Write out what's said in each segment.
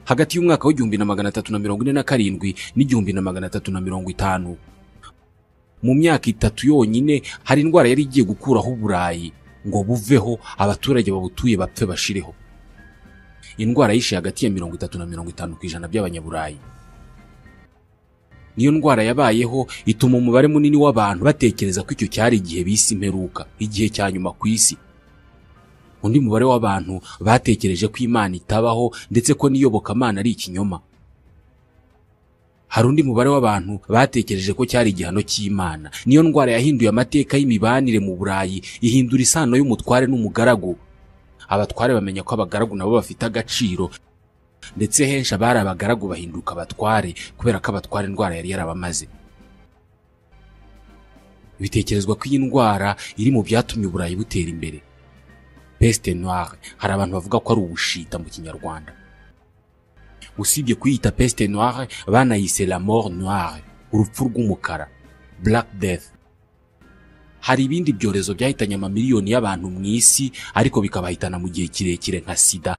Hagati y'umwaka w'1347 n'1350, mu myaka itatu yonyine, hari indwara yari igiye gukuraho Uburayi ngo buveho, abaturage babutuye bapfe bashireho. Indwara yishe hagati ya 30 na 50% by'Abanyaburayi. Niyo ndwara yabayeho ituma umubare munini w'abantu batekereza ko icyo cyari igihe bise imperuka, igihe cya nyuma ku isi. Undi mubare w'abantu batekereje ko Imana itabaho, ndetse ko n'iyobokamana ari ikinyoma. Hari undi mubare w'abantu batekereje ko cyari igihano cy'Imana. Niyo ndwara yahinduye amateka y'imibanire mu Burayi, ihindura isano y'umutware n'umugaragu. Abatware bamenya ko abagaragu nabo bafite agaciro, ndetse henshi abari abagaragu bahinduka abatware kubera ko abatware indwara yari yarabamaze. Bitekerezwa ko iyi ndwara iri mu byatumye Uburayi butera imbere. Peste noire, hari abantu bavuga ko ari ubushita mu Kinyarwanda. Usibye kuyita peste noire, banayise la mort noire, urupfu rw'umukara, Black Death. Hari ibindi byorezo byahitanye amamiliyoni y'abantu mu isi, ariko bikabahitana mu gihe kirekire nka sida.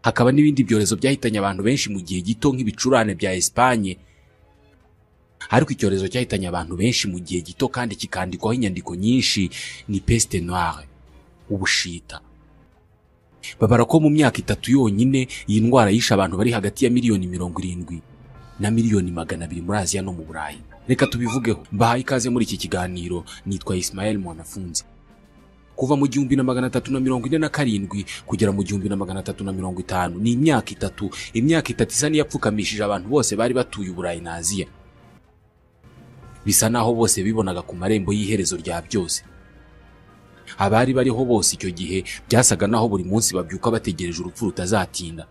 Hakaba n'ibindi byorezo byahitanye abantu benshi mu gihe gito nk'ibicurane bya Espagne. Ariko icyorezo cyahitanye abantu benshi mu gihe gito kandi kikandikwaho inyandiko nyinshi ni peste noire, ubushita. Babara ko mu myaka itatu yonyine iyi ndwara yishe abantu bari hagati ya 70 miliyoni na 200 miliyoni muri Aziya no mu Burayi. Reka tubivugeho. Mbahaye ikaze muri iki kiganiro, nitwa Ismael Mwanafunzi. Kuva mu 1347 kugera mu 1350 ni imyaka itatu, imyaka itatu isa n'iyapfukamishije abantu bose bari batuye Uburayi na Aziya. Bisa naho bose bibonaga ku marembo y'iherezo rya byose. Abari bariho bose icyo gihe byasaga naho buri munsi babyuka bategereje urupfu rutazatinda.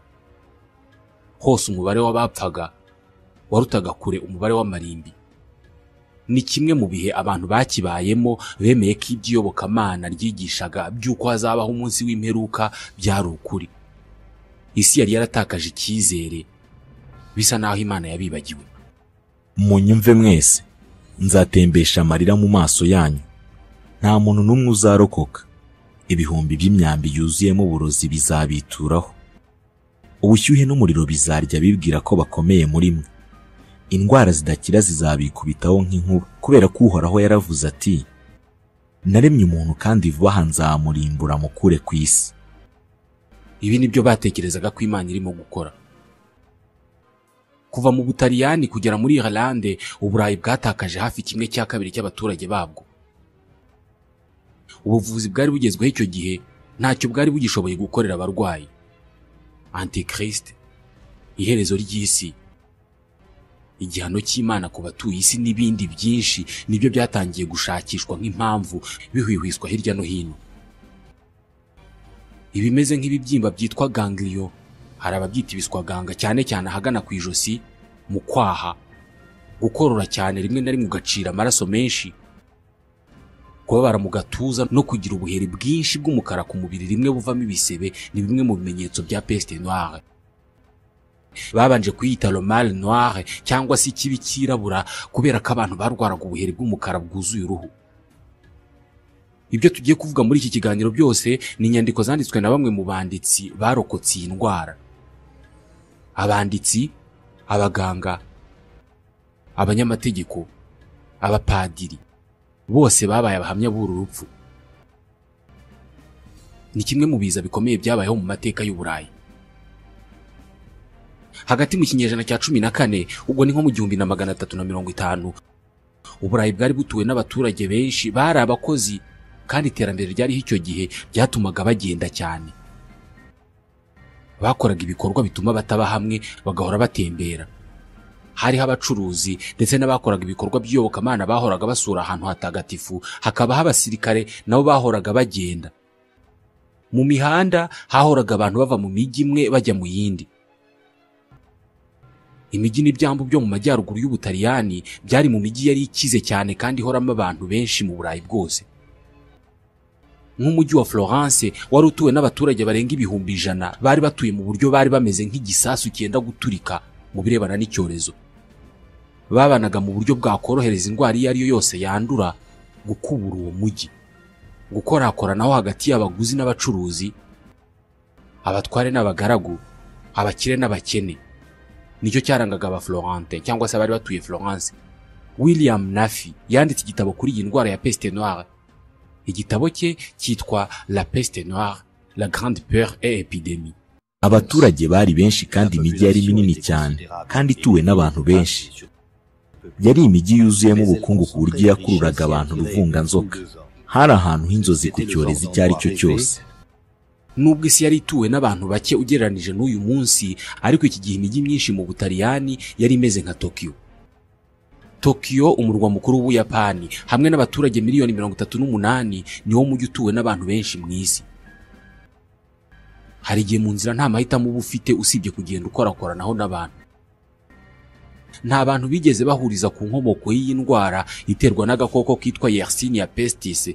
Hose umubare w'abapfaga warutaga kure umubare w'amarimbi. Ni kimwe mu bihe abantu bakibayemo bemeye ko iby'iyobokamana ryigishaga by'uko hazabaho umunsi w'imperuka byari ukuri. Isi yari yaratakaje icyizere, bisa naho Imana yabibagiwe. Munyumve mwese, nzatembesha amarira mu maso yanyu, nta muntu n'umwe uzarokoka. Ibihumbi by'imyambi yuzuyemo uburozi bizabituraho. Ubushyuhe n'umuriro bizarya bibwira ko bakomeye muri mwe. Indwara zidakira zizabikubitaho nk'inkuba, kubera ko Uhoraho yaravuze ati: "Naremye umuntu, kandi vuba aha nzamurimbura mukure ku isi." Ibi nibyo batekerezaga ko Imana irimo gukora. Kuva mu Butaliyani kugera muri Irlande, Uburayi bwatakaje hafi 1/2 cy'abaturage babwo. Ubuvuzi bwari bugezweho icyo gihe ntacyo bwari bugishoboye gukorera abarwayi. Antichrist, iherezo ry'isi, igihano cy'Imana ku batuye isi n'ibindi byinshi nibyo byatangiye gushakishwa nk'impamvu, bihwihwiswa hirya no hino. Ibimeze nk'ibibyimba byitwa ganglion, hari ababyita ibiswaganga, cyane cyane ahagana ku ijosi, mu kwaha, gukorora cyane rimwe na rimwe ugacira amaraso menshi, kubabara mu gatuza no kugira ubuheri bwinshi bw'umukara ku mubiri rimwe buvamo ibisebe, ni bimwe mu bimenyetso bya peste noire. Babanje kuyita le mal noir cyangwa se ikibi cyirabura, kubera ko abantu barwaraga ubuheri bw'umukara bwuzuye uruhu. Ibyo tugiye kuvuga muri iki kiganiro byose ni inyandiko zanditswe na bamwe mu banditsi barokotse iyi ndwara: abanditsi, abaganga, abanyamategeko, abapadiri, bose babaye abahamya b'uru rupfu. Ni kimwe mu biza bikomeye byabayeho mu mateka y'Uburayi. Hagati mu kinyejana cya 14, ubwo ni nko mu 1350, Uburayi bwari butuwe n'abaturage benshi bari abakozi, kandi iterambere ryariho icyo gihe byatumaga bagenda cyane. Bakoraga ibikorwa bituma bataba hamwe, bagahora batembera. Hariho abacuruzi ndetse n'abakoraga ibikorwa by'iyobokamana bahoraga basura ahantu hatagatifu, hakabaho abasirikare nabo bahoraga bagenda. Mu mihanda hahoraga abantu bava mu mijyi imwe bajya mu yindi. Imijyi n'ibyambu byo mu majyaruguru y'Ubutaliyani byari mu mijyi yari ikize cyane kandi ihoramo abantu benshi mu Burayi bwose, nk'umujyi wa Florence wari utuwe n'abaturage barenga 100,000, bari batuye mu buryo bari bameze nk'igisasu cyenda guturika mu birebana n'icyorezo. Babanaga mu buryo bwakorohereza indwara iyo ari yo yose yandura gukubura uwo mujyi. Gukorakoranaho hagati y'abaguzi n'abacuruzi, abatware n'abagaragu, Abakire n'abakene nicyo cyarangaga aba Florente cyangwa se abari batuye Florence. William Nafi yanditse igitabo kuri iyi ndwara ya peste noire. Igitabo cye cyitwa La peste noire, la grande peur et épidémie. Abaturage bari benshi kandi imijyi yari minini cyane kandi ituwe n'abantu benshi. Yari imijyi yuzuyemo ubukungu ku buryo yakururaga abantu uruvunganzoka. Hari ahantu h'inzozi ku cyorezo icyo ari cyo cyose. Nubwo isi yari ituwe n'abantu bake ugereranije n'uyu munsi, ariko iki gihe imijyi myinshi mu Butaliyani yari imeze nka Tokyo. Tokyo, umurwa mukuru w'Ubuyapani, hamwe n'abaturage 38 miliyoni, niwo mujyi utuwe n'abantu benshi mu isi. Hari igihe mu nzira nta mahitamo uba ufite usibye kugenda ukorakoranaho n'abantu. Nta bantu bigeze bahuriza ku nkomoko y'iyi ndwara iterwa n'agakoko kitwa Yersinia pestis.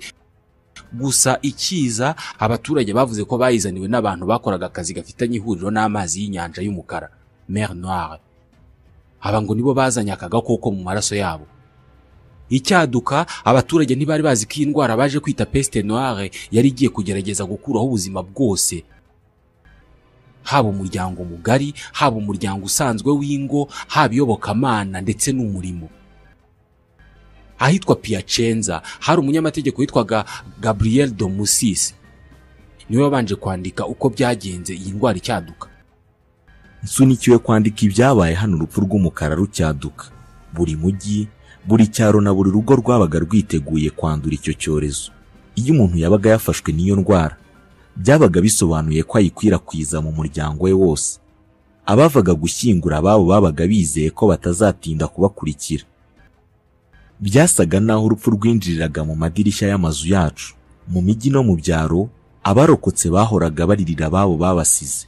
Gusa ikiza, abaturage bavuze ko bayizaniwe n'abantu bakoraga akazi gafitanye ihuriro n'amazi y'inyanja y'umukara, Mer Noire. Aba ngo nibo bazanye aka gakoko mu maraso yabo. Icyaduka, abaturage ntibari bazi ko iyi ndwara baje kwita peste noire yari igiye kugerageza gukuraho ubuzima bwose, haba umuryango mugari, haba umuryango usanzwe w'ingo, haba iyobokamana ndetse n'umurimo. Ahitwa Piacenza hari umunyamategeko witwaga Gabriel Domusis, niwe wabanje kwandika uko byagenze iyi ndwara icyaduka. Nsunikiwe kwandika ibyabaye hano urupfu rw'umukara rucyaduka. Buri mujyi, buri cyaro na buri rugo rwabaga rwiteguye kwandura icyo cyorezo. Iyo umuntu yabaga yafashwe n'iyo ndwara, byabaga bisobanuye ko ayikwirakwiza mu muryango we wose. Abavaga gushyingura ababo babaga bizeye ko batazatinda kubakurikira. Byasaga naho urupfu rwinjiriraga mu madirishya y'amazu yacu. Mu mijyi no mu byaro, abarokotse bahoraga baririra ababo babasize.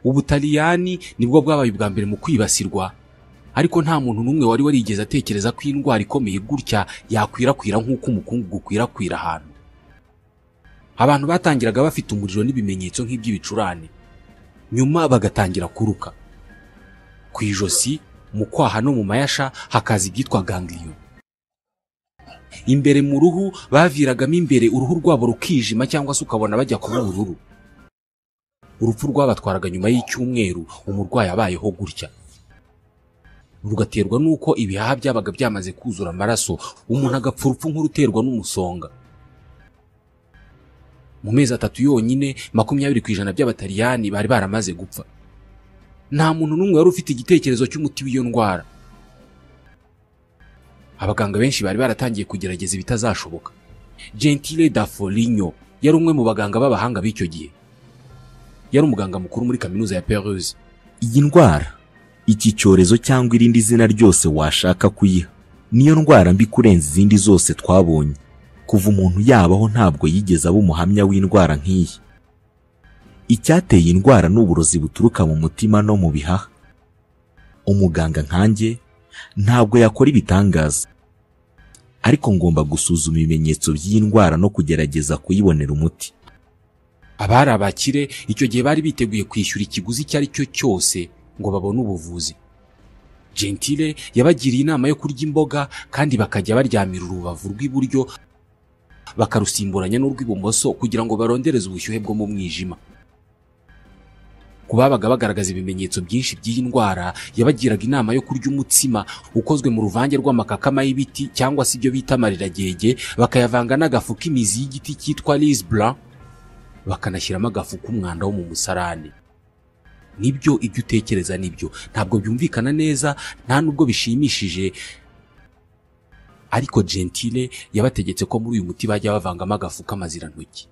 Ubutaliyani nibwo bwabaye ubwa mbere mu kwibasirwa, ariko nta muntu n'umwe wari warigeze atekereza ko indwara ikomeye gutya yakwirakwira nk'uko umukungugu ukwirakwira ahantu. Abantu batangiraga bafite umuriro n'ibimenyetso nk'iby'ibicurane, nyuma bagatangira kuruka ku ijosi, mu kwaha no mu mayasha hakaza ibyitwa ganglion. Imbere mu ruhu baviragamo imbere, uruhu rwabo rukijima cyangwa se ukabona bajya kuba ubururu. Urupfu rwabatwaraga nyuma y'icyumweru umurwayi abayeho gutya, rugaterwa n'uko ibihaha byabaga byamaze kuzura amaraso, umuntu agapfa urupfu nk'uruterwa n'umusonga. Mu mezi 3 yonyine, 20% by'Abataliyani bari baramaze gupfa. Nta muntu n'umwe wari ufite igitekerezo cy'umuti w'iyo ndwara. Abaganga benshi bari baratangiye kugerageza ibitazashoboka. Gentile da Foligno yari umwe mu baganga b'abahanga b'icyo gihe. Yari umuganga mukuru muri kaminuza ya Peruze. Iyi ndwara, iki cyorezo cyangwa irindi zina ryose washaka kuyiha, niyo ndwara mbi kurenza izindi zose twabonye. Kuva umuntu yabaho ntabwo yigeze aba umuhamya w'indwara nk'iyi. Icyateye indwara ni uburozi buturuka mu mutima no mu bihaha. Umuganga nkanjye ntabwo yakora ibitangaza, ariko ngomba gusuzuma ibimenyetso by'iyi ndwara no kugerageza kuyibonera umuti. Abari abakire icyo gihe bari biteguye kwishyura ikiguzi icyo ari cyo cyose ngo babone ubuvuzi. Gentile yabagiriye inama yo kurya imboga kandi bakajya baryamira urubavu rw'iburyo bakarusimburanya n'urw'ibumoso kugira ngo barondereze ubushyuhe bwo mu mwijima. Ku babaga bagaragaza ibimenyetso byinshi by'iyi ndwara, yabagiraga inama yo kurya umutsima ukozwe mu ruvange rw'amakakama y'ibiti cyangwa se ibyo bita amariragege, bakayavanga n'agafu k'imizi y'igiti cyitwa lys blanc, bakanashyiramo agafu k'umwanda wo mu musarani. Nibyo ibyo utekereza nibyo, ntabwo byumvikana neza, nta nubwo bishimishije, ariko Gentile yabategetse ko muri uyu muti bajya bavangamo agafu k'amazirantoki.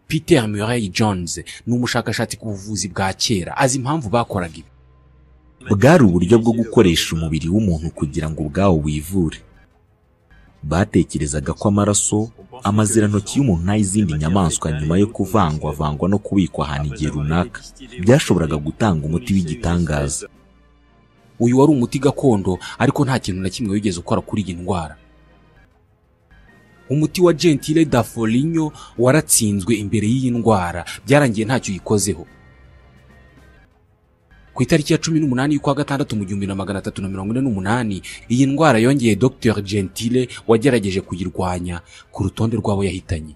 Peter Murray Jones ni umushakashatsi ku buvuzi bwa kera, azi impamvu bakoraga ibi. Bwari uburyo bwo gukoresha umubiri w'umuntu kugira ngo ubwawo wivure. Batekerezaga ko amaraso, amazirantoki y'umuntu n'ay'izindi nyamaswa nyuma yo kuvangwa vangwa no kubikwa ahantu igihe runaka, byashoboraga gutanga umuti w'igitangaza. Uyu wari umuti gakondo, ariko nta kintu na kimwe wigeze ukora kuri iyi ndwara. Umuti wa Gentile da Foligno waratsinzwe imbere y'iyi ndwara, byarangiye ntacyo yikozeho. Ku itariki ya 18 y'ukwa gatandatu mu 1348, iyi ndwara yongeye Dr Gentile wagerageje kuyirwanya ku rutonde rw'abo yahitanye.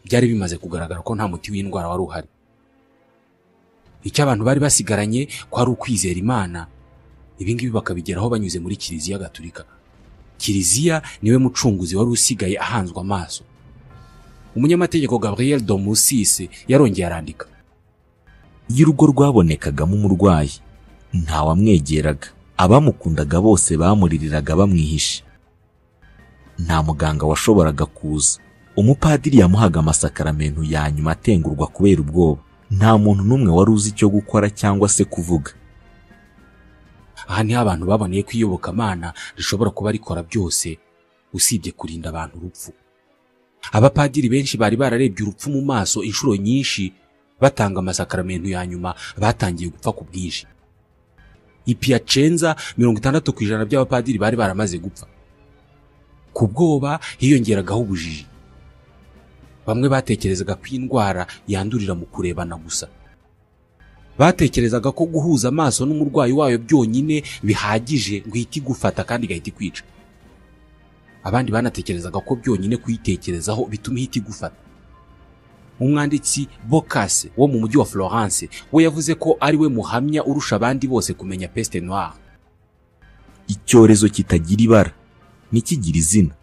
Byari bimaze kugaragara ko nta muti w'indwara wari uhari. Icyo abantu bari basigaranye ko ari ukwizera Imana, ibi ngibi bakabigeraho banyuze muri Kiliziya Gatulika. Kiliziya niwe mucunguzi wari usigaye ahanzwe amaso. Umunyamategeko Gabriel Domusis yarongeye arandika: Iyo urugo rwabonekagamo umurwayi ntawamwegeraga, abamukundaga bose bamuririraga bamwihishe. Nta muganga washoboraga kuza. Umupadiri yamuhaga amasakaramentu ya nyuma atengurwa kubera ubwoba. Nta muntu n'umwe wari uzi icyo gukora cyangwa se kuvuga. Aha niho abantu baboneye ko iyobokamana rishobora kuba rikora byose usibye kurinda abantu urupfu. Abapadiri benshi bari bararebye urupfu mu maso inshuro nyinshi batanga amasakaramentu ya nyuma batangiye gupfa ku bwinshi. I Piacenza 60% by'abapadiri bari baramaze gupfa. Ku bwoba hiyongeragaho ubujiji. Bamwe batekerezaga ko indwara yandurira mu kurebana gusa. Batekerezaga ko guhuza amaso n'umurwayi wayo byonyine bihagije ngo ihite igufata kandi igahita ikwica. Abandi banatekerezaga ko byonyine kuyitekerezaho bituma ihita igufata. Umwanditsi Boccace wo mu mujyi wa Florence we yavuze ko ari we muhamya urusha abandi bose kumenya peste noire. Icyorezo kitagira ibara ntikigira izina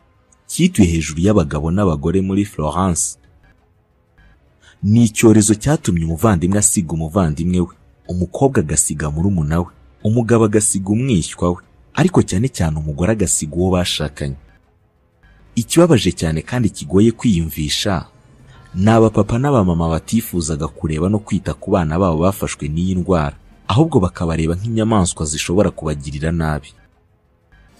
cyituye hejuru y'abagabo n'abagore muri Florence. Ni icyorezo cyatumye umuvandimwe asiga umuvandimwe we, umukobwa agasiga murumuna we, umugabo agasiga umwishywa we, ariko cyane cyane umugore agasiga uwo bashakanye. Ikibabaje cyane kandi kigoye kwiyumvisha ni abapapa n'abamama batifuzaga kureba no kwita ku bana babo bafashwe n'iyi ndwara, ahubwo bakabareba nk'inyamaswa zishobora kubagirira nabi.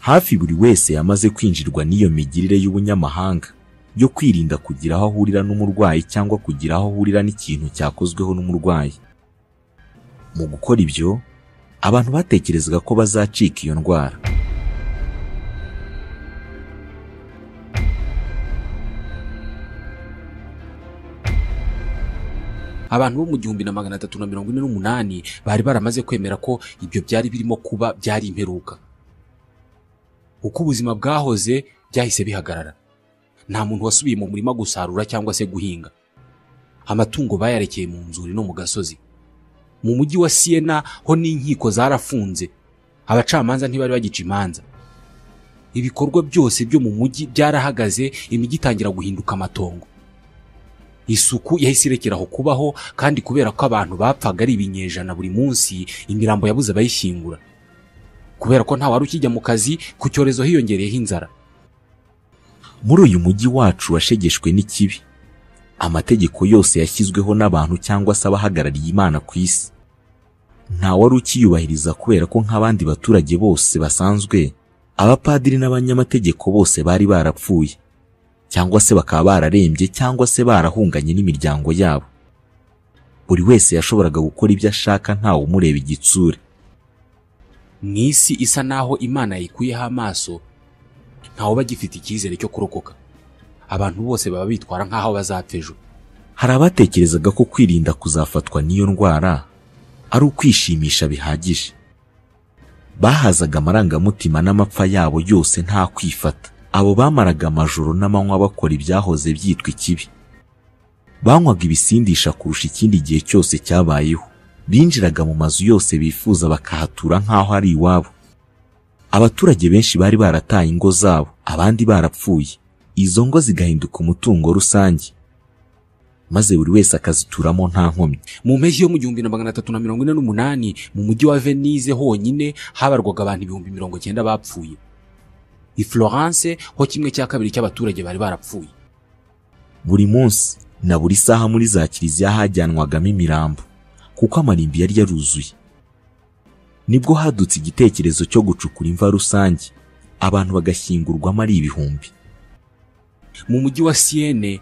Hafi buri wese yamaze kwinjirwa n'iyo migirire y'ubunyamahanga yo kwirinda kugira aho ahurira n'umurwayi cyangwa kugira aho ahurira n'ikintu cyakozweho n'umurwayi. Mu gukora ibyo, abantu batekerezaga ko bazacika iyo ndwara. Abantu bo mu 1348 bari baramaze kwemera ko ibyo byari birimo kuba byari imperuka. Uko ubuzima bwahoze byahise bihagarara. Nta muntu wasubiye mu murima gusarura cyangwa se guhinga. Amatungo bayarekeye mu nzuri no mu gasozi. Mu mujyi wa Siena ho n'inkiko zarafunze, abacamanza ntibari bagica imanza. Ibikorwa byose byo mu mujyi byarahagaze, imijyi itangira guhinduka amatongo. Isuku yahise irekeraho kubaho, kandi kubera ko abantu bapfaga ari ibinyejana buri munsi, imirambo yabuze abayishyingura. Kubera ko nta wari ukijya mu kazi, ku cyorezo hiyongereyeho inzara. Muri uyu mujyi wacu washegeshwe n'ikibi, amategeko yose yashyizweho n'abantu cyangwa se abahagarariye Imana ku isi, nta wari ukiyubahiriza kubera ko nk'abandi baturage bose basanzwe, abapadiri n'abanyamategeko bose bari barapfuye cyangwa se bakaba bararembye cyangwa se barahunganye n'imiryango yabo. Buri wese yashoboraga gukora ibyo ashaka ntawe umureba igitsure. Mu isi isa naho Imana yayikuyeho amaso, ntawe bagifite icyizere cyo kurokoka. Abantu bose baba bitwara nk'aho bazapfa ejo. Hari abatekerezaga ko kwirinda kuzafatwa n'iyo ndwara ari ukwishimisha bihagije. Bahazaga amarangamutima n'amapfa yabo yose nta kwifata. Abo bamaraga amajoro n'amanywa bakora ibyahoze byitwa ikibi. Banywaga ibisindisha kurusha ikindi gihe cyose cyabayeho. Binjiraga mu mazu yose bifuza bakahatura nk'aho ari iwabo. Abaturage benshi bari barataye ingo zabo, abandi barapfuye. Izo ngo zigahinduka umutungo rusange, maze buri wese akazituramo nta nkomyi. Mu mpeshyi yo mu 1348 mu mujyi wa Venise honyine habarwaga abantu 90,000 bapfuye. I Florence ho 1/2 cy'abaturage bari barapfuye. Buri munsi na buri saha muri za kiliziya hajyanwagamo imirambo, kuko amarimbi yari yaruzuye. Nibwo hadutse igitekerezo cyo gucukura imva rusange, abantu bagashyingurwamo ari ibihumbi. Mu mujyi wa Sienne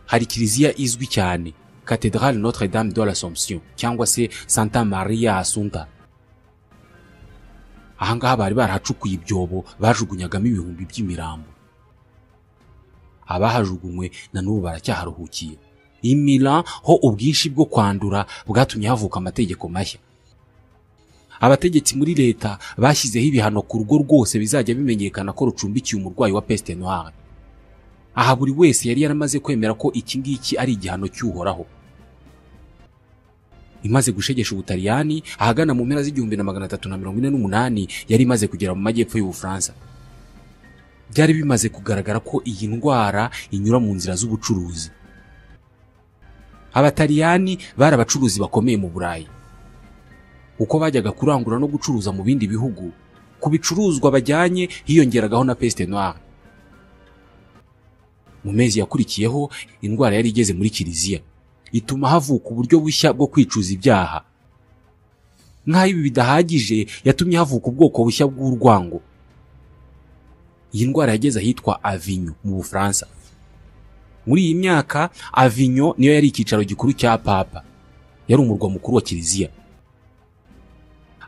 hari kiliziya izwi cyane, Cathédrale Notre-Dame de l'Assomption cyangwa se Santa Maria Assunta. Ahangaha bari barahacukuye ibyobo bajugunyagamo ibihumbi by'imirambo. Abahajugunywe na n'ubu baracyaharuhukiye. I Milan ho ubwinshi bwo kwandura bwatumye havuka amategeko mashya. Abategetsi muri leta bashyizeho ibihano ku rugo rwose bizajya bimenyekana ko rucumbikiye umurwayi wa peste noire. Aha buri wese yari yaramaze kwemera ko iki ngiki ari igihano cy'uhoraho. Imaze gushegesha Ubutaliyani ahagana mu mpera z'1348 yari imaze kugera mu majyepfo y'Ubufaransa. Byari bimaze kugaragara ko iyi ndwara inyura mu nzira z'ubucuruzi. Abataliyani bari abacuruzi bakomeye mu Burayi. Uko bajyaga kurangura no gucuruza mu bindi bihugu, ku bicuruzwa bajyanye hiyongeragaho na peste noire. Mu mezi yakurikiyeho indwara yari igeze muri Kiliziya, ituma havuka uburyo bushya bwo kwicuza ibyaha. Nk'aho ibi bidahagije, yatumye havuka ubwoko bushya bw'urwango. Iyi ndwara yageze ahitwa Avignon mu Bufaransa. Muri iyi myaka Avignon niyo yari icyicaro gikuru cya Papa, yari umurwa mukuru wa Kiliziya.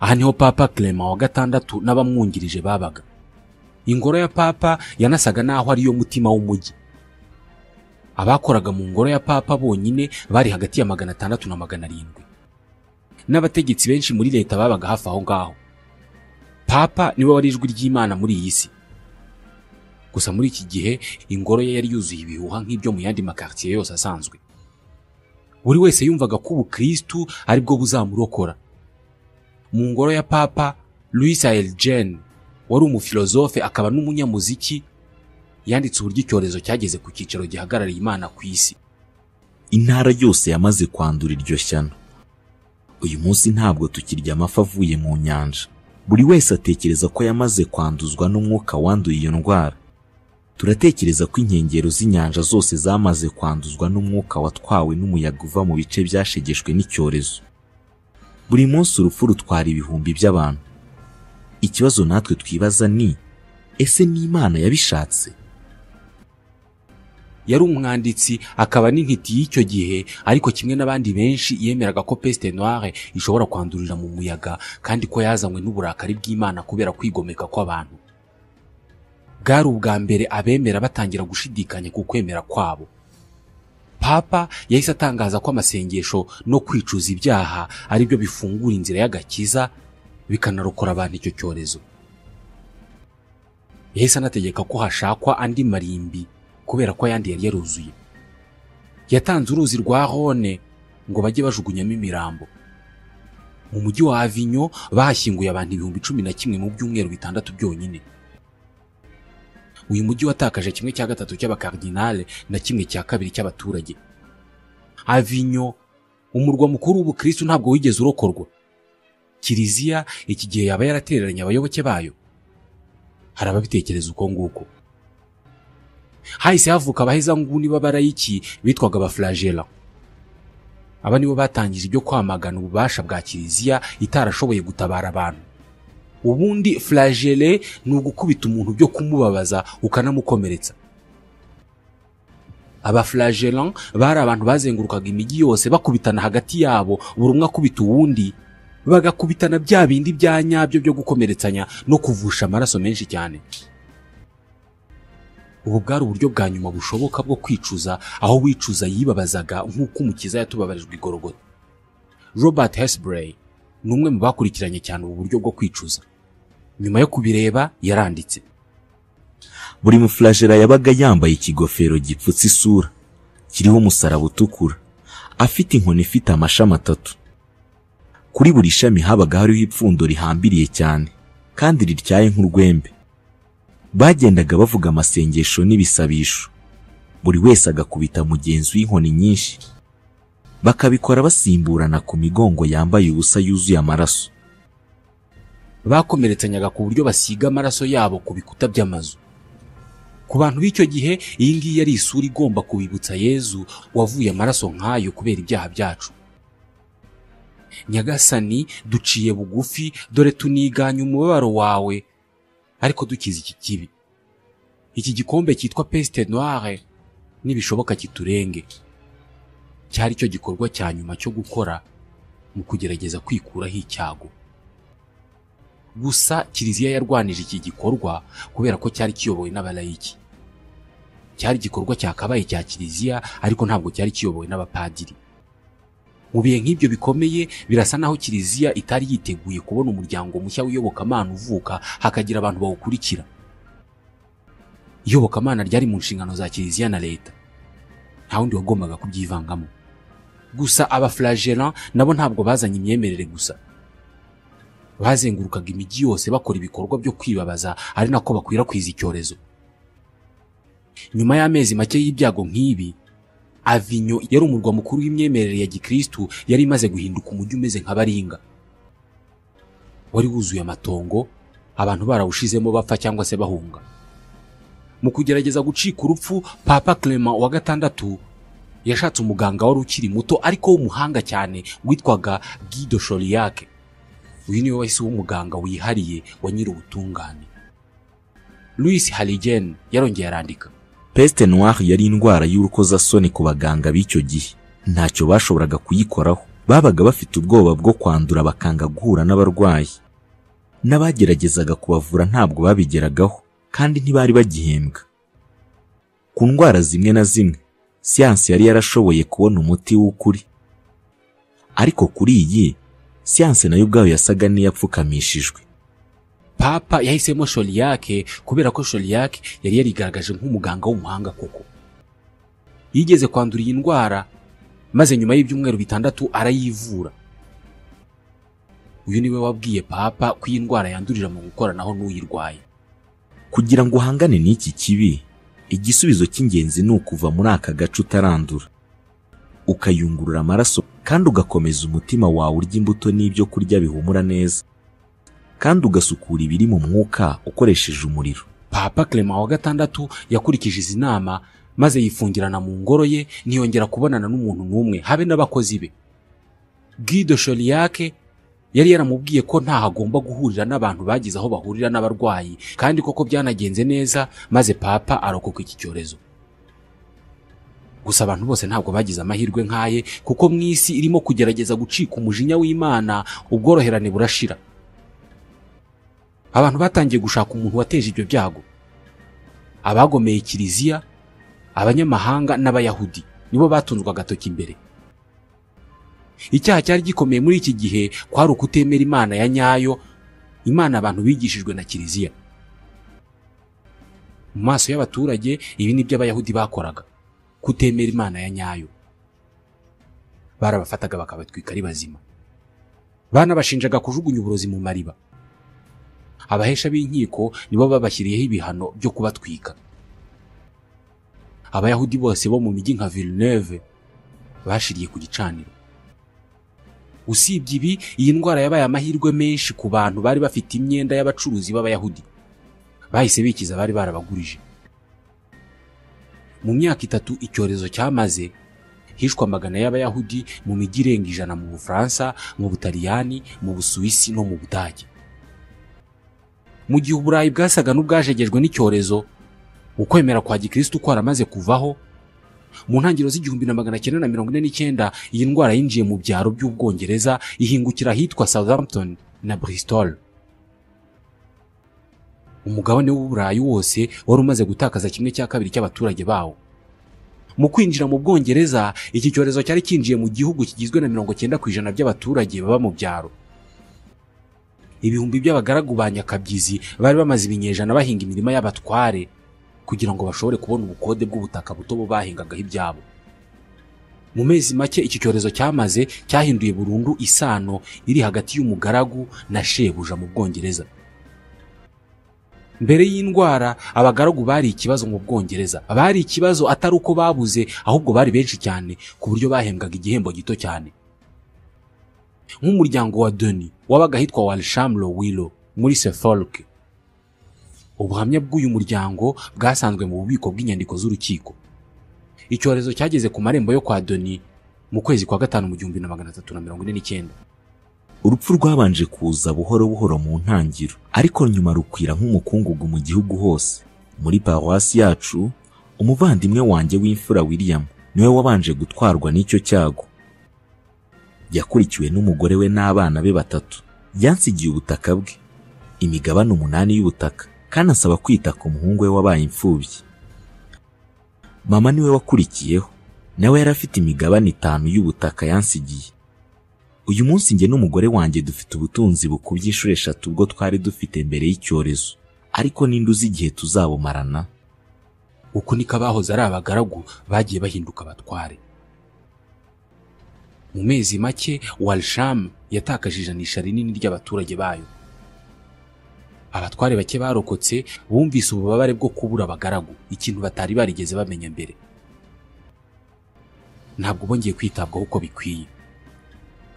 Aha niho Papa Clement wa gatandatu n'abamwungirije babaga. Ingoro ya Papa yanasaga naho ariyo mutima w'umujyi. Abakoraga mu ngoro ya Papa bonyine bari hagati ya 600 na 700. N'abategetsi benshi muri leta babaga hafi aho ngaho. Papa niwe wari ijwi ry'Imana muri iyi si. Gusa muri iki gihe ingoro ye yari yuzuye ibihuha nk'ibyo mu yandi makartier yose asanzwe. Buri wese yumvaga ko ubukristu aribwo buzamurokora. Mu ngoro ya Papa, Louis Elgin wari umufilozofe akaba n'umunyamuziki, yanditse uburyo icyorezo cyageze ku cyicaro gihagarariye Imana ku isi. Intara yose yamaze kwandura iryo shyano. Uyu munsi ntabwo tukirya amafi avuye mu nyanja. Buri wese atekereza ko yamaze kwanduzwa n'umwuka wanduye iyo ndwara. Turatekereza ko inkengero z'inyanja zose zamaze kwanduzwa n'umwuka watwawe n'umuyaga uva mu bice byashegeshwe n'icyorezo. Buri munsi urupfu rutwara ibihumbi by'abantu. Ikibazo natwe twibaza ni, ese ni Imana yabishatse? Yari umwanditsi akaba n'intiti y'icyo gihe, ariko kimwe n'abandi benshi yemeraga ko peste noire ishobora kwandurira mu muyaga kandi ko yazanywe n'uburakari bw'Imana kubera kwigomeka kw'abantu. Bwari ubwa mbere abemera batangira gushidikanya ku kwemera kwabo. Papa yahise atangaza ko amasengesho no kwicuza ibyaha ari byo bifungura inzira y'agakiza bikanarokora abantu icyo cyorezo. Yahise anategeka ko hashakwa andi marimbi kubera ko ayandi yari yaruzuye. Yatanze uruzi rwa Rhone ngo bajye bajugunyamo imirambo. Mu mujyi wa Avignon bahashyinguye abantu 11,000 mu byumweru 6 byonyine. Uyu mujyi watakaje 1/3 cy'abakardinale na 1/2 cy'abaturage. Avignon, umurwa mukuru w'ubukristu, ntabwo wigeze urokorwa. Kiliziya iki gihe yaba yaratereranye abayoboke bayo. Hari ababitekereza uko nguko. Hahise havuka abahezanguni b'abarayiki bitwaga abaflagela. Aba nibo batangije ibyo kwamagana ububasha bwa Kiliziya itarashoboye gutabara abantu. Ubundi flagelle ni ugukubita umuntu byo kumubabaza ukanamukomeretsa. Abaflagellant bari abantu bazengurukaga imijyi yose bakubitana hagati yabo, buri umwe akubita uwundi, bagakubitana bya bindi bya nyabyo byo gukomeretsanya no kuvusha amaraso menshi cyane. Ubu bwari uburyo bwa nyuma bushoboka bwo kwicuza, aho wicuza yibabazaga nk'uko Umukiza yatubabarijwe i Golgotha. Robert Hesbury ni umwe mu bakurikiranye cyane ubu buryo bwo kwicuza. Nyuma yo kubireba yaranditse: Buri muflagela yabaga yambaye ikigofero gipfutse isura kiriho umusaraba utukura, afite inkoni ifite amashami 3. Kuri buri shami habaga hariho ipfundo rihambiriye cyane kandi rityaye nk'urwembe. Bagendaga bavuga amasengesho n'ibisabisho, buri wese agakubita mugenzi w'inkoni nyinshi, bakabikora basimburana ku migongo yambaye ubusa yuzuye amaraso. Bakomeretsanyaga ku buryo basiga amaraso yabo ku bikuta by'amazu. Ku bantu b'icyo gihe iyi ngiyi yari isura igomba kubibutsa Yezu wavuye amaraso nk'ayo kubera ibyaha byacu. Nyagasani, duciye bugufi, dore tuniganya umubabaro wawe, ariko dukiza iki kibi. Iki gikombe cyitwa peste noire nibishoboka kiturenge. Cyari cyo gikorwa cya nyuma cyo gukora mu kugerageza kwikuraho icyago. Gusa Kiliziya yarwanije iki gikorwa kubera ko cyari kiyobowe n'abalayiki. Cyari igikorwa cyakabaye cya Kiliziya, ariko ntabwo cyari kiyobowe n'abapadiri. Mu bihe nk'ibyo bikomeye birasa naho Kiliziya itari yiteguye kubona umuryango mushya w'iyobokamana uvuka hakagira abantu bawukurikira. Iyobokamana ryari mu nshingano za Kiliziya na leta, nta wundi wagombaga kubyivangamo. Gusa abaflagellant nabo ntabwo bazanye imyemerere gusa, bazengurukaga imijyi yose bakora ibikorwa byo kwibabaza, ari nako bakwirakwiza icyorezo. Nyuma y'amezi make y'ibyago nk'ibi, Avignon yari umurwa mukuru w'imyemerere ya gikristu yari imaze guhinduka umujyi umeze nka baringa, wari wuzuye amatongo, abantu barawushizemo bapfa cyangwa se bahunga. Mu kugerageza gucika urupfu, Papa Clement wa gatandatu yashatse umuganga wari ukiri muto ariko w'umuhanga cyane witwaga Guy de Chauliac. Uyu niwe wahise w'umuganga wihariye wa nyir'ubutungane. Louis Halligen yarongeye arandika: Peste noire yari indwara y'urukozasoni ku baganga b'icyo gihe, ntacyo bashoboraga kuyikoraho. Babaga bafite ubwoba bwo kwandura, bakanga guhura n'abarwayi. N'abageragezaga kubavura ntabwo babigeragaho, kandi ntibari bagihembwa. Ku ndwara zimwe na zimwe siyansi yari yarashoboye kubona umuti w'ukuri, ariko kuri iyi siyansi nayo ubwayo yasaga n'iyapfukamishijwe. Papa yahisemo Chauliac kubera ko Chauliac yari yarigaragaje nk'umuganga w'umuhanga koko. Yigeze kwandura iyi ndwara, maze nyuma y'ibyumweru 6 arayivura. Uyu niwe wabwiye Papa ko iyi ndwara yandurira mu gukoranaho n'uyirwaye. Kugira ngo uhangane n'iki kibi, igisubizo cy'ingenzi ni ukuva muri aka gace utarandura, ukayungurura amaraso kandi ugakomeza umutima wawe urya imbuto n'ibyo kurya bihumura neza, kandi ugasukura ibiri mu mwuka ukoresheje umuriro. Papa Clement wa gatandatu yakurikije izi nama, maze yifungirana mu ngoro ye, ntiyongera kubonana n'umuntu n'umwe, habe n'abakozi be. Guy de Chauliac yari yaramubwiye ko ntaho agomba guhurira n'abantu bagize aho bahurira n'abarwayi, kandi koko byanagenze neza, maze Papa arokoka iki cyorezo. Gusa abantu bose ntabwo bagize amahirwe nkaye, kuko mu isi irimo kugerageza gucika umujinya w'Imana, ubworoherane burashira. Abantu batangiye gushaka umuntu wateje ibyo byago. Abagomeye Kiliziya, abanyamahanga n'Abayahudi nibo batunzwe agatoki imbere. Icyaha cyari gikomeye muri iki gihe kwari ukutemera Imana ya nyayo, Imana abantu bigishijwe na Kiliziya. Mu maso y'abaturage ibi nibyo Abayahudi bakoraga, kutemera Imana ya nyayo. Barabafataga bakabatwika ari bazima. Banabashinjaga kujugunya uburozi mu mariba. Abahesha b'inkiko nibo babashyiriyeho ibihano byo kubatwika. Abayahudi bose bo mu mijyi nka Villeneuve bashiriye ku gicaniro. Usibye ibi, iyi ndwara yabaye amahirwe menshi ku bantu bari bafite imyenda y'abacuruzi b'Abayahudi. Bahise bikiza bari barabagurije. Mu myaka 3 icyorezo cyamaze, hishwe amagana y'Abayahudi mu mijyi irenga 100 mu Bufaransa, mu Butaliyani, mu Busuwisi no mu Budage. Mu gihe Uburayi bwasaga n'ubwajegejwe n'icyorezo, ukwemera kwa gikristu kwaramaze kuvaho, mu ntangiriro z'1949 iyi ndwara yinjiye mu byaro by'Ubwongereza, ihingukira ahitwa Southampton na Bristol. Umugabane w'Uburayi wose wari umaze gutakaza 1/2 cy'abaturage bawo. Mu kwinjira mu Bwongereza, iki cyorezo cyari kinjiye mu gihugu kigizwe na 90% by'abaturage baba mu byaro. Ibihumbi by'abagaragu ba nyakabyizi bari bamaze ibinyejana bahinga imirima y'abatware kugira ngo bashobore kubona ubukode bw'ubutaka buto bo bahingagaho ibyabo. Mu mezi make iki cyorezo cyamaze cyahinduye burundu isano iri hagati y'umugaragu na shebuja mu Bwongereza. Mbere y'indwara, abagaragu bari ikibazo mu Bwongereza. Bari ikibazo atari uko babuze, ahubwo bari benshi cyane ku buryo bahembwaga igihembo gito cyane. Nk'umuryango wa Denis wabaga ahitwa Walsham-le-Willow muri Suffolk. Ubuhamya bw'uyu muryango bwasanzwe mu bubiko bw'inyandiko z'urukiko. Icyorezo cyageze ku marembo yo kwa Denis mu kwezi kwa 5 mu 1349. Urupfu rwabanje kuza buhoro buhoro mu ntangiro, ariko nyuma rukwira nk'umukungugu mu gihugu hose. Muri paruwasi yacu, umuvandimwe wanjye w'imfura William niwe wabanje gutwarwa n'icyo cyago. Yakurikiwe n'umugore we n'abana be 3. Yansigiye ubutaka bwe, imigabane 8 y'ubutaka, kandi ansaba kwita ku muhungu we wabaye imfubyi. Mama niwe wakurikiyeho, nawe yari afite imigabane 5 y'ubutaka yansigiye. Uyu munsi njye n'umugore wanjye dufite ubutunzi bukubye inshuro 3 ubwo twari dufite mbere y'icyorezo, ariko ninde uzi igihe tuzabumarana? Uku niko abahoze ari abagaragu bagiye bahinduka abatware. Mu mezi make Walsham yatakaje ijanisha rinini ry'abaturage bayo. Abatware bake barokotse bumvise ububabare bwo kubura abagaragu, ikintu batari barigeze bamenya mbere. Ntabwo bongeye kwitabwaho uko bikwiye.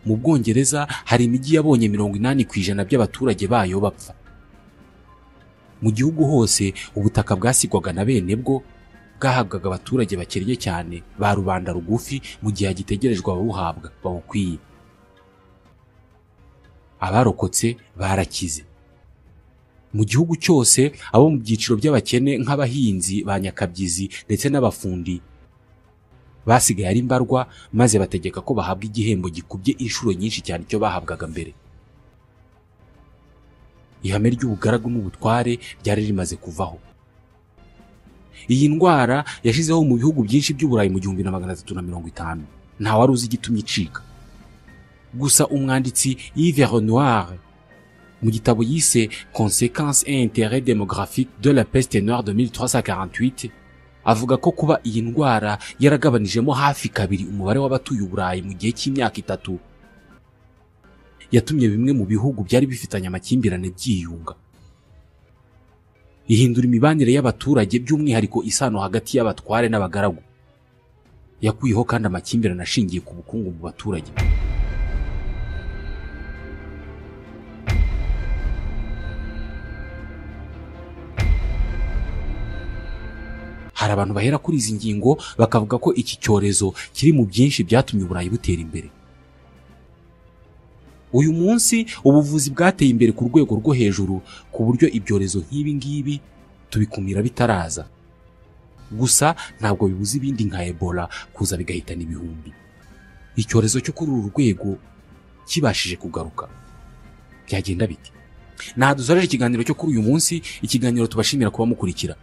Mu Bwongereza hari imijyi yabonye 80% by'abaturage bayo bapfa. Mu gihugu hose ubutaka bwasigwaga na bene bwo bwahabwaga abaturage bakennye cyane ba rubanda rugufi, mu gihe hagitegerejwe ababuhabwa bawukwiye. Abarokotse barakize. Mu gihugu cyose abo mu byiciro by'abakene nk'abahinzi ba nyakabyizi ndetse n'abafundi basigaye ari mbarwa, maze bategeka ko bahabwa igihembo gikubye inshuro nyinshi cyane icyo bahabwaga mbere. Ihame ry'ubugaragu n'ubutware ryari rimaze kuvaho. Iyi ndwara yashizeho mu bihugu byinshi by'Uburayi mu 1350. Nta wari uzi igitumye icika. Gusa umwanditsi Yves Renoir mu gitabo yise Conséquences et intérêts démographiques de la peste noire de 1348 avuga ko kuba iyi ndwara yaragabanijemo hafi kabiri umubare w'abatuye Uburayi mu gihe cy'imyaka 3 yatumye bimwe mu bihugu byari bifitanye amakimbirane byiyunga. Ihindura imibanire y'abaturage, by'umwihariko isano hagati y'abatware n'abagaragu. Yakuyeho kandi amakimbirane ashingiye ku bukungu mu baturage. Hari abantu bahera kuri izi ngingo bakavuga ko iki cyorezo kiri mu byinshi byatumye Uburayi butera imbere. Uyu munsi ubuvuzi bwateye imbere ku rwego rwo hejuru, ku buryo ibyorezo nk'ibi ngibi tubikumira bitaraza. Gusa ntabwo bibuza ibindi nka Ebola kuza bigahitana ibihumbi. Icyorezo cyo kuri uru rwego kibashije kugaruka byagenda biti? Nadusoreje ikiganiro cyo kuri uyu munsi, ikiganiro tubashimira kuba mukurikira.